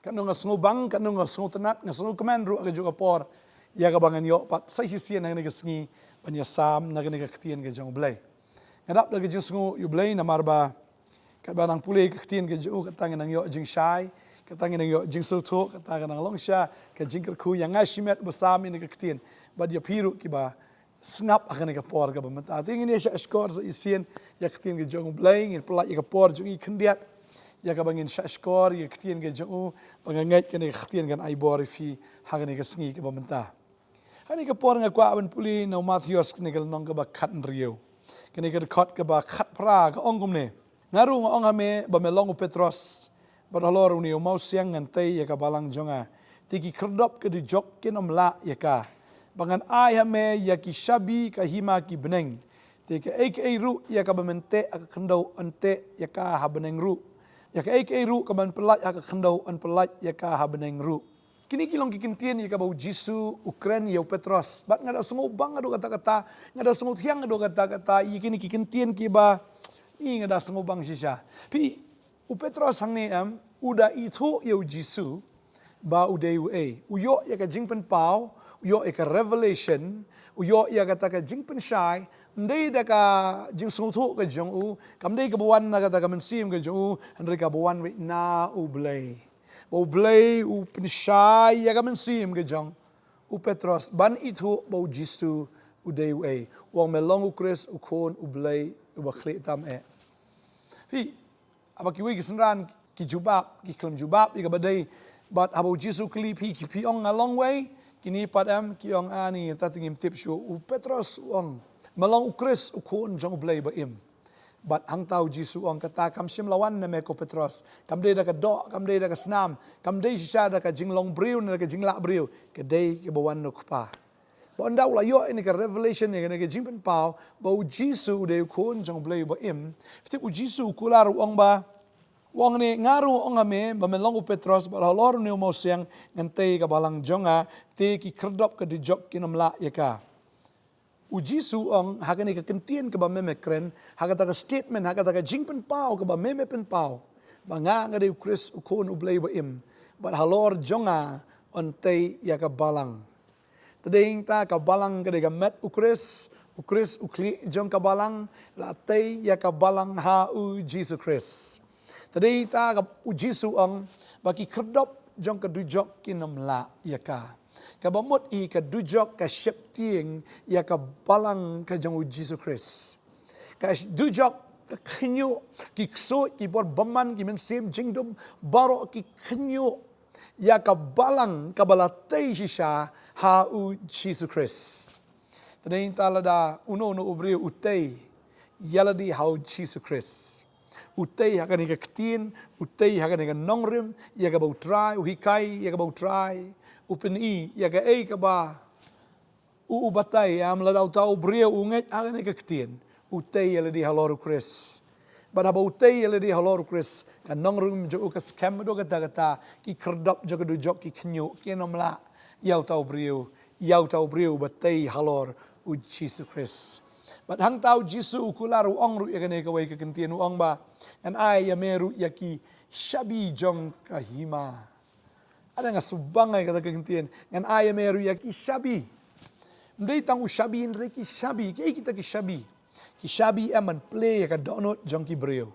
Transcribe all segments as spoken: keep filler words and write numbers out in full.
Katno nga sngewbang, katno nga sngewtynnat, nga sngewkmen ruh ha kajuh ka por ïa kaba ngan ïoh pat sa shisien ha kane ka sngi ban ïasam na kane ka ktien ka jong U Blei. Nga dap da ka jingsngew ïa U Blei namar ba katba nang pule ka ktien ka jong u, kata ngan nang ïoh jingshai, kata ngan nang ïoh jingsngewthuh, kata ngan nang long shisha ka jingkyrkhu ïa nga shimet ba sam ïa kane ka ktien bad ïa phi ruh kiba sngap ha kane ka por kaba mynta. Te ngin ïa shahshkor sa shisien ïa ka ktien ka jong U Blei, ngin pyllait ïa ka por jong ngi khyndiat ïa kaba ngin shahshkor ïa ka ktien ka jong u, ba nga ngeit kane ka ktien kan ai bor ïa phi ha kane ka sngi kaba mynta. Ha kane ka por nga kwah ban pule na u Mathaios kane ka lynnong kaba khathynriew, kane ka dkhot kaba khatphra, ka ong kumne: Nga ruh nga ong ha me ba me long u Petros, bad halor une u mawsiang ngan tei ïa ka balang jong nga. Te ki khyrdop ka dujok kin ym lah ïa ka. Ba ngan ai ha me ïa ki shabi ka hima ki bneng. Te kaei kaei ruh ïa kaba men teh ha ka khyndew yn teh ïa ka ha bneng ruh. Ïa kaei kaei ruh kaba men pyllait ha ka khyndew yn pyllait ïa ka ha bneng ruh. Kine ki long ki kyntien ïa kaba U Jisu u kren ïa u Petros. Bad nga da sngewbang haduh katta katta, nga da sngewthiang haduh katta katta ïa kine ki kyntien kiba, i nga da sngewbang shisha. Phi, u Petros hangne em, u da ithuh ïa U Jisu ba u dei uei. U ïoh ïa ka jingpynpaw, u ïoh ïa ka revelation, u ïoh ïa kata ka jingpynshai, ym dei da ka jingsngewthuh ka jong u, kam dei kaba wan na kata ka mynsiem ka jong u, hynrei kaba wan beit na U Blei. Ba U Blei u pynshai ïa ka mynsiem ka jong u Petros ban ithuh ba U Jisu u dei uei. U ong, me long u Khrist, u Khun U Blei uba khlieh tam eh. Phi, haba kiwei ki synran ki jubab, ki khlem jubab ïa kaba dei. Bad haba U Jisu u kylli, phi, ki, phi ong nga long uei? Kine pat em ki ong, ani, ta te ngim tip shuh. U Petros u ong, me long u Khrist, u Khun jong U Blei ba im. Bad hangta U Jisu u ong, kata kam shym la wan na me ko Petros. Kam dei da ka doh, kam dei da ka snam, kam dei shisha da ka jinglong briew ne da ka jinglah briew. Ka dei kaba wan na U Kpa. Ba ynda u la ïoh ïa kane ka revelation, ïa kane ka jingpynpaw ba U Jisu u dei u Khun jong U Blei uba im, phi tip U Jisu u kular u ong ba, u ong ne, nga ruh nga ong ha me ba me long u Petros, bad halor une u mawsiang ngan tei ïa ka balang jong nga, te ki khyrdop ka dujok kin ym lah ïa ka. U Jisu u ong, ha kane ka kyntien kaba me me kren, ha kata ka statement, ha kata ka jingpynpaw kaba me me pynpaw, ba nga nga dei u Khrist, u Khun U Blei uba im, bad halor jong nga yn tei ïa ka balang. Te dei nangta ka balang ka dei ka met u Khrist, u Khrist u khlieh jong ka balang, la tei ïa ka balang ha U Jisu Khrist. Te dei nangta ka, U Jisu u ong ba ki khyrdop jong ka dujok kin ym lah ïa ka. Kaba mut hi, ka dujok ka sheptieng ïa ka balang ka jong U Jisu Khrist. Ka dujok ka khñiuh, ki ksuid, ki bor bymman, ki mynsiem jingdum, baroh ki khñiuh ïa ka balang kaba la tei shisha ha U Jisu Khrist. Te dei nangta lada uno uno u briew u tei ïa lade ha U Jisu Khrist, u tei ha kane ka ktien, u tei ha kane ka nongrim ïa kaba U Trai u hikai, ïa kaba U Trai u pyni, ïa kaei kaba u, u batai, em, lada uta u briew u ngeit ha kane ka ktien, u tei ïa lade halor U Khrist. Bad haba u tei ïa lade halor U Khrist, ka nongrim jong u ka skhem haduh katta katta, ki khyrdop jong ka dujok ki khñiuh, kin ym lah ïa uta u briew, ïa uta u briew ba tei halor U Jisu Khrist. Bad hangta U Jisu u kular u ong ruh ïa kane kawei ka kyntien, u ong ba, ngan ai ïa me ruh ïa ki shabi jong ka hima. Ada nga sngewbang ïa kata ka kyntien, ngan ai ïa me ruh ïa ki shabi. Ym dei tang u shabi, hynrei ki shabi. Kiei kita ki shabi? Ki shabi em ban plie ïa ka dohnud jong ki briew.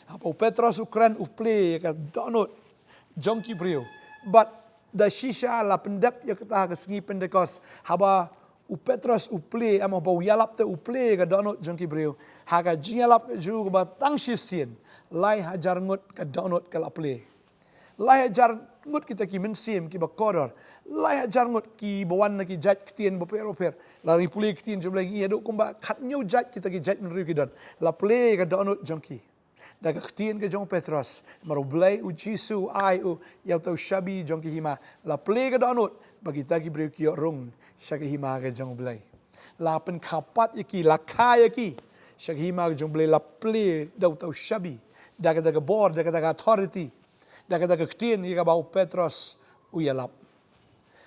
Haba u Petros u kren, u plie ïa ka dohnud jong ki briew. Bad da shisha la pyndep ïa kata ha ka sngi Pentekost, haba u Petros u plie, em, haba u ïalap te u plie ïa ka dohnud jong ki briew. Ha ka jingïalap ka jong u kaba tang shisien, lai hajar ngut ka dohnud ka la plie. Lai hajar ngut kita ki mynsiem kiba kordor. Lai hajar ngut kiba wan na ki jait ktien bapher bapher. Lada ngi pule ktien jong U Blei ngi ïohi kumba khathynñiew jait kita ki jaitbynriew ki don. La plie ïa ka dohnud jong ki da ka ktien ka jong u Petros. Namar U Blei, U Jisu u ai u ïa uta u shabi jong ki hima. La plie ïa ka dohnud ba kita ki briew ki ïoh rung sha ka hima ka jong U Blei. La pynkha pat ïa ki, la kha ïa ki sha ka hima ka jong U Blei, la plie da uta u shabi, da kata ka bor, da kata ka authority, da kata ka ktien ïa kaba u Petros u ïalap.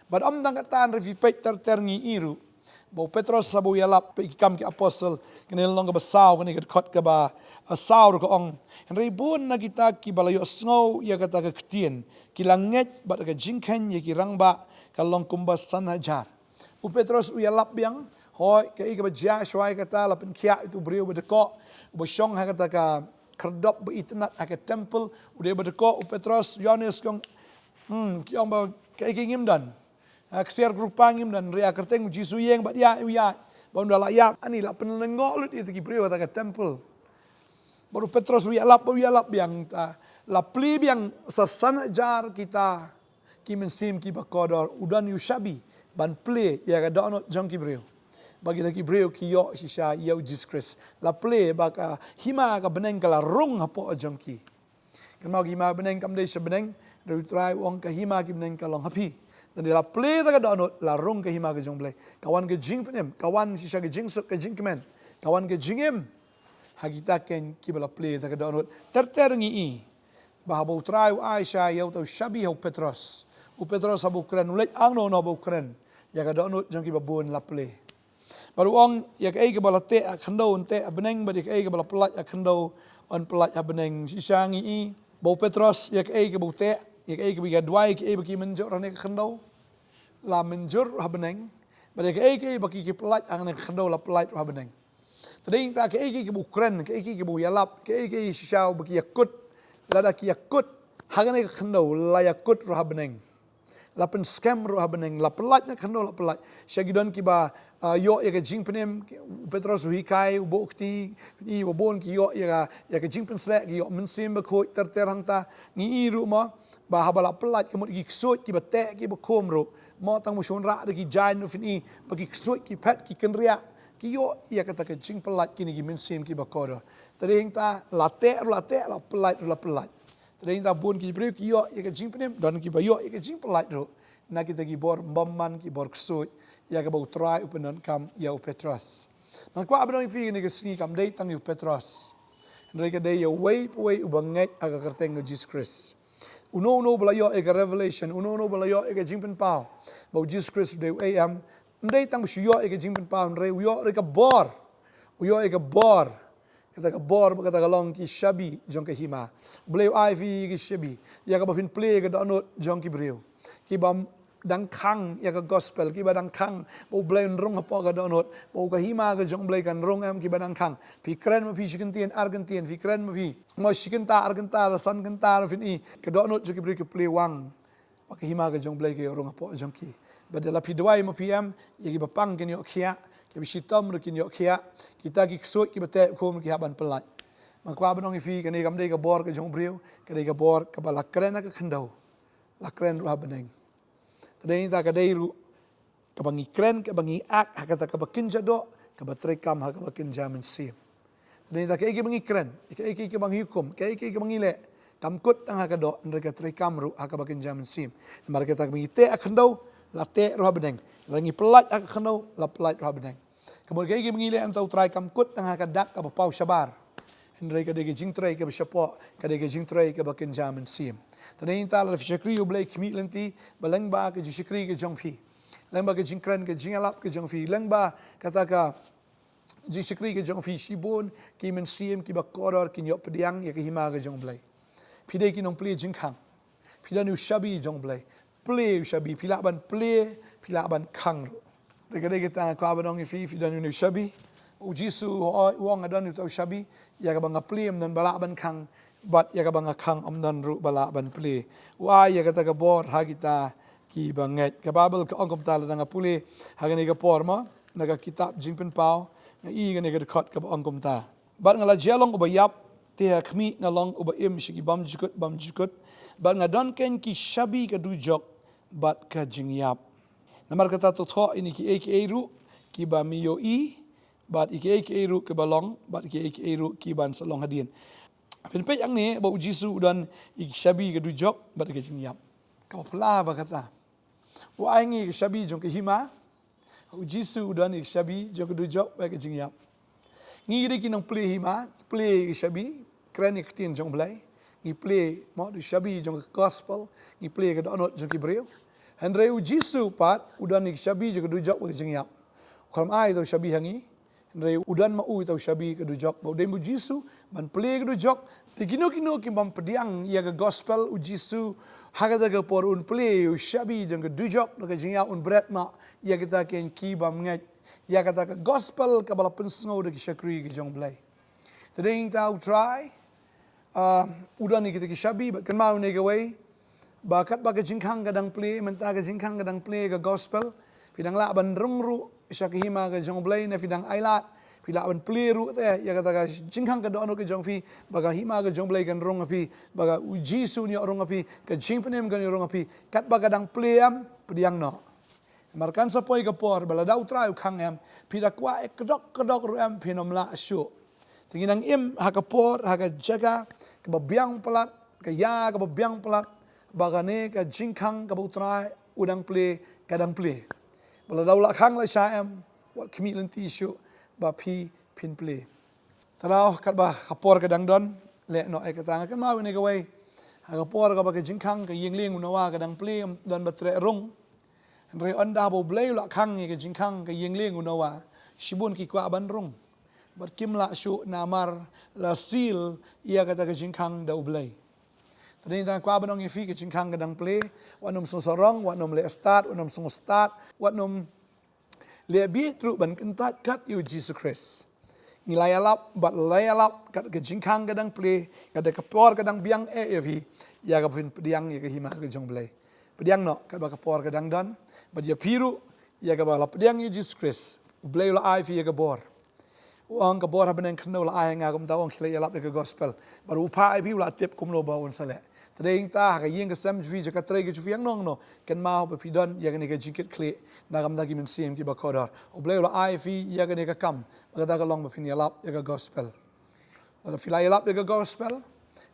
Bad ym tang kata, hynrei phi peit ter ter ngi ïohi ruh Ba u Petros haba u ïalap, peit Ki Kam ki Apostol, kane lynnong kaba saw, kane ka dkhot kaba, ah, saw ruh ka ong: Hynrei bun na kita kiba la ïohsngew ïa kata ka ktien, ki la ngeit, bad ka jingkheiñ ïa ki rangbah ka long kumba san hajar. U Petros u ïalap biang, hooid, kaei kaba jia shuwa ïa kata, la pynkhiah ïa utu u briew ba dkoh, uba shong ha kata ka khyrdop ba itynnad ha ka temple, u dei ba dkoh. U Petros, Ïoannis ki ong, hmm, ki ong ba kaei kaei ngim don. Ha, ksiar ka rupa ngim don, hynrei ha ka kyrteng u Jisu ïeng bad ïaid u ïaid. Bad ynda la ïaid, ani la pynlyngngoh lut ïa kita ki briew ha kata ka temple. Bad u Petros u ïalap, bad u ïalap biang, ta, la plie biang sa san hajar kita ki mynsiem kiba kordor. U don ïa u shabi ban plie ïa ka dohnud jong ki briew, ba kita ki briew ki ïoh shisha ïa u Jisu Khrist. La plie ba ka hima ka bneng ka la rung hapoh jong ki. Kynmaw, ka hima ka bneng kam dei sha bneng, hynrei u Trai u ong ka hima ki bneng ka long ha phi. Te ynda la plie ïa ka dohnud, la rung ka hima ka jong U Blei. Ka wan ka jingpynim, ka wan shisha ka jingsuk, ka jingkmen, ka wan ka jingim ha kita keiñ kiba la plie ïa ka dohnud. Ter ter ngi i ba haba u Trai u ai shisha ïa uta u shabi ha u Petros, u Petros haba u kren, u leit hangno hangno ba u kren ïa ka dohnud jong kiba bun, la plie. Bad u ong, ïa kaei kaba la teh ha khyndew yn teh ha bneng, bad ïa kaei kaba la pyllait ha khyndew yn pyllait ha bneng. Shisha ngi i ba u Petros, ïa kaei kaba u teh, ïa kaei kaba ki duwai, kaei ba ki mynjur hangne ha khyndew, la mynjur ha bneng. Bad ïa kaei kaei ba ki, ki pyllait hangne ha khyndew, la pyllait ruh ha bneng. Te dei ngi ta, kaei kaei kaba u kren, kaei kaei kaba u ïalap, kaei kaei shisha ba ki ïakut, lada ki ïakut hangne ha khyndew, la ïakut ruh ha bneng. La pynskhem ruh ha bneng, la pyllait na khyndew, la pyllait. Shisha ki don kiba, ah, ïoh ïa ka jingpynim, u Petros u hikai, u buh kti, i, ba bun ki ïoh ïa ka, ïa ka jingpynshlur, ki ïoh Mynsiem Bakhuid ter ter hangta. Ngi i ruh mo ba haba la pyllait, ka mut ki ksuid kiba teh kiba khum ruh, mo tang ba shun rah da ki jaiñ ruh phin i ba ki ksuid ki phet ki kynriah, ki ïoh ïa kata ka jingpyllait kine ki mynsiem kiba kordor. Te dei hangta, la teh ruh la teh, la pyllait ruh la pyllait. Te dei ngi ta, bun ki briew ki ïoh ïa ka jingpynim, don kiba ïoh ïa ka jingpyllait ruh na kita ki bor bymman, ki bor ksuid, ïa kaba u Trai u pyndonkam ïa u Petros. Ngan kwah ban ong ïa phi kane ka sngi, kam dei tang ïa u Petros, hynrei ka dei ïa uwei pa uwei uba ngeit ha ka kyrteng u Jisu Khrist. Uno uno ba la ïoh ïa ka revelation, uno uno ba la ïoh ïa ka jingpynpaw ba u Jisu Khrist u dei uei, em, ym dei tang ba shu ïoh ïa ka jingpynpaw, hynrei u ïoh ruh ïa ka bor. U ïoh ïa ka bor. Kata ka bor, ba kata ka long ki shabi jong ka hima. U Blei u ai phi ki shabi, ïa kaba phin plie ïa ka dohnud jong ki briew kiba dang khang ïa ka gospel, kiba dang khang ba U Blei un rung hapoh ka dohnud, ba ka hima ka jong U Blei kan rung, em, kiba dang khang. Phi kren ma phi shi kyntien, ar kyntien, phi kren ma phi mo shi kynta, ar kynta, la san kynta ruh phin i ka dohnud jong ki briew ki plie wang. Ba ka hima ka jong U Blei ka ïoh rung hapoh jong ki. Bad lada phi duwai ma phi, em, ïa kiba pang kin ïoh khiah, kiba shitom ruh kin ïoh khiah, kita ki ksuid kiba teh khum ki hap ban pyllait. Nga kwah ban ong ïa phi, kane kam dei ka bor ka jong u briew, ka dei ka bor kaba la kren ha ka khyndew, la kren ruh ha bneng. Te dei ngi ta, ka dei ruh kaba ngi kren, kaba ngi ak ha kata kaba kynja doh, kaba treikam ha kaba kynja mynsiem. Te dei ngi ta, kaei kaei ba ngi kren, kaei kaei kaba ngi hukum, kaei kaei kaba ngi leh, kam kut tang ha ka doh, hynrei ka treikam ruh ha kaba kynja mynsiem. Namar kata kaba ngi teh ha khyndew, la teh ruh ha bneng. La ngi pyllait ha ka khyndew, la pyllait ruh ha bneng. Ka mut kaei kaei ba ngi leh hangta, u Trai, kam kut tang ha ka dak kaba paw shabar, hynrei ka dei ka jingtrei kaba shapoh, ka dei ka jingtrei kaba kynja mynsiem. Te dei ngi ta, lada phi shakri U Blei khmih lynti, ba lyngba ka jingshakri ka jong phi, lyngba ka jingkren, ka jingïalap ka jong phi, lyngba kata ka jingshakri ka jong phi, shibun ki mynsiem kiba kordor kin ïoh pdiang ïa ka hima ka jong U Blei. Phi dei ki nongplie jingkhang. Phi don ïa u shabi jong U Blei. Plie ïa u shabi, phi lah ban plie, phi lah ban khang ruh. Te ka dei kata nga kwah ban ong ïa phi, phi don ïa u shabi. U Jisu u ong, nga don ïa u shabi, ïa kaba nga plie ym don ba lah ban khang, bad ïa kaba nga khang ym don ruh ba lah ban plie. U ai ïa kata ka bor ha kita kiba ngeit. Ka Baibl ka ong kumta, lada nga pule ha kane ka por mo, na ka kitab Jingpynpaw, nga i kane ka dkhot kaba ong kumta: Bad nga la jia long uba ïap, te ha khmih nga long uba im sha ki bymjukut bymjukut, bad nga don keiñ ki shabi ka dujok bad ka jingïap. Namar kata, to thoh ïa kine kiei kiei ruh kiba me ïohi, bad ïa kiei kiei ruh kiba long, bad ïa kiei kiei ruh kiban sa long hadien. Phin peit hangne ba u Jisu u don ïa ki shabi ka dujok bad ka jingïap. Kaba phylla ba kata. U ai ngi ka shabi jong ka hima, u Jisu u don ïa ka shabi jong ka dujok bad ka jingïap. Ngi dei ki nongplie hima, plie ïa ka shabi, kren ïa ka ktien jong U Blei. Ngi plie mo, da ka shabi jong ka gospel, ngi plie ïa ka dohnud jong ki briew. Hynrei u Jisu pat u don ïa ka shabi jong ka dujok bad ka jingïap. Khlem ai ïa uta u shabi ha ngi. Hynrei u don ma u ïa uta u shabi ka dujok. Ba u dei ma u Jisu ban plie ka dujok. Te kino kino ki bym pdiang ïa ka gospel u Jisu ha kata ka por un plie u shabi jong ka dujok da ka jingïa un bret noh ïa kita ki bym ngeit ïa kata ka gospel kaba la pynsngew da ki shakri ki jong U Blei. Te dei ta u trai, ah, u don ïa kita ki shabi, bad kynmaw ïa kawei, ba katba ka jingkhang ka dang plie, mynta ka jingkhang ka dang plie ka gospel, phi dang lah ban rung ruh sha ka hima ka jong U Blei, ne phi dang ailad, phi lah ban plie ruh te ïa kata ka jingkhang ka dohnud ka jong phi, ba ka hima ka jong U Blei kan rung ha phi, ba ka u Jisu un ïoh rung ha phi, ka jingpynim kan ïoh rung ha phi, katba ka dang plie em, pdiang noh. Namar kan sa poi ka por ba lada u trai u khang em, phi da kwah ïa ka dok ka dok ruh em, phin ym lah shuh. Te ngi nang im ha ka por, ha ka jaka kaba biang palat, ka ïa kaba biang palat, ba kane ka jingkhang kaba u trai u dang plie, ka dang plie. Ba lada u la khang lashai em, wat khmih lynti shuh ba phi phin plie. Te nangta katba ka por ka dang don, leh noh ïa kata. Nga kynmaw ïa kawei, ha ka por kaba ka jingkhang ka ïing lieng u Noah ka dang plie, ym don ba treh rung. Hynrei ynda ba U Blei u la khang ïa ka jingkhang ka ïing lieng u Noah, shibun ki kwah ban rung, bad kim lah shuh namar la seal ïa kata ka jingkhang da U Blei. Te dei ta nga kwah ban ong ïa phi, ka jingkhang ka dang plie, wat nym sngewsarong, wat nym leh stad, wat nym sngewstad, wat nym leh bieit ruh ban kyntait kat ïa u Jisu Khrist. Ngi la ïalap bad la ïalap, kat ka jingkhang ka dang plie, kat ka por ka dang biang eh ïa phi, ïa kaba phin pdiang ïa ka hima ka jong U Blei. Pdiang noh katba ka por ka dang don, bad ïa phi ruh, ïa kaba la pdiang ïa u Jisu Khrist, U Blei u la ai phi ïa ka bor. U ong, ka bor ha bneng khyndew la ai ha nga, kumta u ong, khie leit ïalap ïa ka gospel. Bad u phah ïa phi, u la tip kumno ba un sa leh. Te dei ta ha ka ïing ka sem jong phi, jaka trei ka jong phi, hangno hangno, kynmaw ba phi don ïa kane ka jingkitkhlieh na ka bynta ki mynsiem kiba kordor. U Blei u la ai phi ïa kane ka kam, ba kata ka long ba phin ïalap ïa ka gospel. Lada phi la ïalap ïa ka gospel,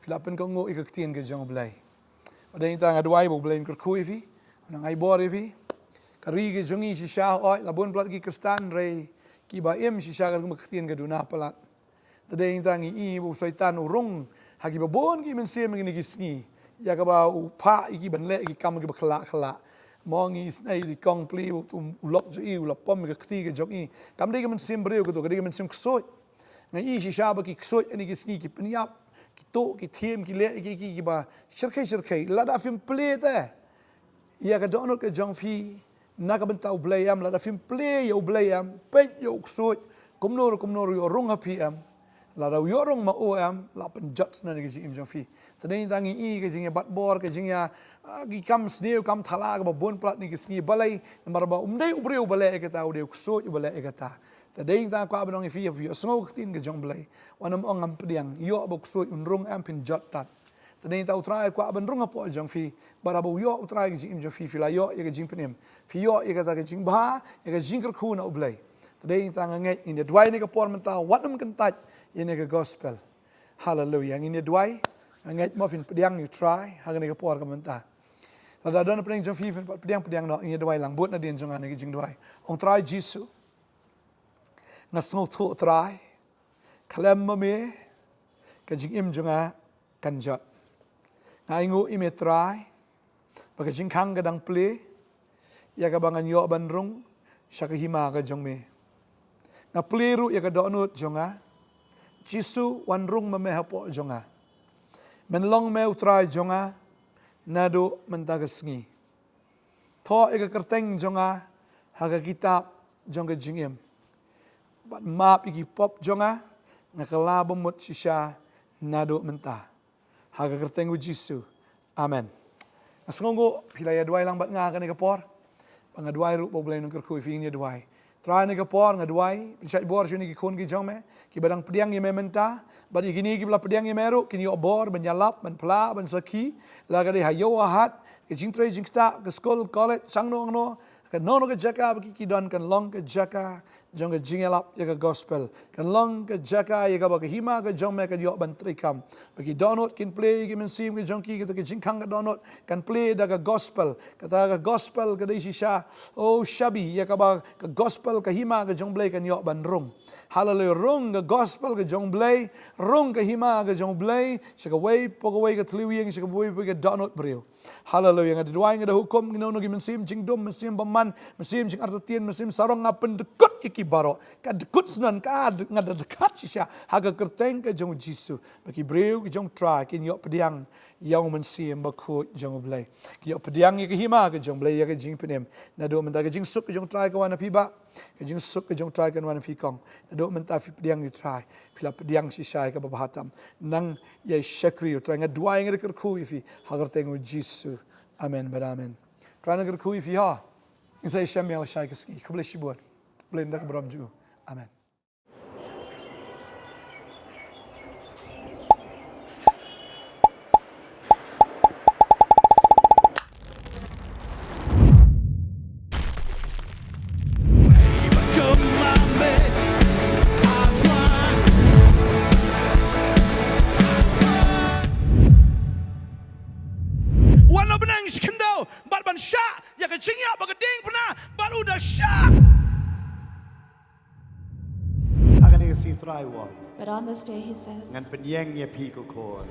phi la pynkohnguh ïa ka ktien ka jong U Blei. Bad dei ta nga duwai ba U Blei un kyrkhu ïa phi, un ai bor ïa phi. Ka ri ka jong ngi shisha, hooid, la bun palat ki Khristan, hynrei kiba im shisha ka ktien ka duna palat. Te dei ta ngi i ba u Soitan u rung ha kiba bun ki mynsiem ha kine ki sngi, ïa kaba u phah ïa ki ban leh ki kam kiba khlak khlak. Mo, ngi isynei ïa i kong pli, u, u lok jong i u la pom ïa ka kti ka jong i. Kam dei ka mynsiem briew kato, ka dei ka mynsiem ksuid. Nga i shisha ba ki ksuid ha kine ki sngi ki pynïap, ki tuh, ki thiem, ki leh ïa ki, ki, kiba shyrkhei shyrkhei. Lada phim plie te ïa ka dohnud ka jong phi na ka bynta U Blei em, lada phim plie ïa U Blei em, peit ïa u ksuid, kumno ruh kumno ruh u ïoh rung ha phi em, lada u ïoh rung ma u em, la pynjot shuh na ka jingim jong phi. Te dei ta ngi i ka jingïabat bor, ka jingïa, ah, ki kam sniew kam thala kaba bun palat ha kine ki sngi, balei, namar ba um dei u briew uba leh ïa kata, u dei u ksuid uba leh ïa kata. Te dei ta kwah ban ong ïa phi, ïa phi ïohsngew ka ktien ka jong U Blei. Wat nym ong ngam pdiang, ïoh ba u ksuid un rung em, phin jot tad. Te dei ta u Trai u kwah ban rung hapoh jong phi, bad haba u ïoh u Trai ka jingim jong phi, phi la ïoh ïa ka jingpynim, phi ïoh ïa kata ka jingbha, ïa ka jingkyrkhu na U Blei. Te dei ta nga ngeit ngin ïa duwai ha kane ka por mynta, wat nym kyntait ïa kane ka gospel. Haleluia. Ngin ïa duwai. Nga ngeit mo phin pdiang ïa u Trai ha kane ka por ka mynta. Lada don hapdeng jong phi phin pdiang, pdiang noh, ngin ïa duwai lang. Bud nadien jong nga ha kane ka jingduwai. Ong, Trai Jisu, nga sngewthuh Trai, khlem ma me ka jingim jong nga kan jot. Nga ainguh ïa me Trai, ba ka jingkhang ka dang plie, ïa kaba ngan ïoh ban rung sha ka hima ka jong me. Nga plie ruh ïa ka dohnud jong nga. Jisu, wan rung ma me hapoh jong nga. Men long me u Trai jong nga naduh mynta ka sngi. Thoh ïa ka kyrteng jong nga ha ka kitab jong ka jingim, bad map ïa ki pop jong nga, nga kylla ba mut shisha naduh mynta. Ha ka kyrteng u Jisu. Amen. Nga sngewnguh phi la ïa duwai lang bad nga ha kane ka por. Ba nga duwai ruh ba U Blei un kyrkhu ïa phi. Ngin ïa duwai. Trai, ha kane ka por nga duwai, pynshait bor sha kine ki khun ki jong me, kiba dang pdiang ïa me mynta, bad ïa kine kiba la pdiang ïa me ruh, kin ïoh bor ban ïalap, ban phla, ban sakhi, la ka dei ha ïew ha hat, ka jingtrei jingktah, ka skul, college, shano shano, kano kano ka jaka ba ki, ki don, kan long ka jaka jong ka jingïalap ïa ka gospel. Kan long ka jaka ïa kaba ka hima ka jong me kan ïoh ban treikam. Ba ki dohnud kin plie ïa ki mynsiem ka jong ki, kata ka jingkhang ka dohnud kan plie da ka gospel. Kata ka gospel ka dei shisha, oh, shabi ïa kaba ka gospel, ka hima ka jong Blei kan ïoh ban rung. Haleluia. Rung ka gospel ka jong Blei, rung ka hima ka jong Blei sha kawei pa kawei ka tliwing, sha kawei pa kawei ka dohnud briew. Haleluia. Nga da duwai, nga da hukum, ngi nongno ki mynsiem jingdum, mynsiem bymman, mynsiem jingartatien, mynsiem sarong, nga pyndkut ïa ki baroh. Ka dkut snon, ka d-, nga da dkut shisha ha ka kyrteng ka jong u Jisu. Ba ki briew ki jong Trai kin ïoh pdiang ïa u Mynsiem Bakhuid jong u Blei. Kin ïoh pdiang ïa ka hima ka jong u Blei, ïa ka jingpynim. Naduh mynta ka jingsuk ka jong Trai ka wan ha phi bah. Ka jingsuk ka jong Trai kan wan ha phi kong. Naduh mynta phi pdiang ïa u Trai, phi la pdiang shisha ïa kaba bha tam. Nang ïa shakri ïa u Trai. Nga duwai, nga da kyrkhu ïa phi ha ka kyrteng u Jisu. Amen bad amen. Trai un kyrkhu ïa phi ha. Ngin sa ïashem ïa lashai ka sngi. Khublei shibun. Khublei ynda ka burom jong u. Amen. Wan noh bneng shi khyndew bad ban shah ïa ka jingïap ba ka diengphna bad u da shah. Ha kane ka sngi Trai u ong, But on this day, he says, ngan pynïeng ïa phi ko khun.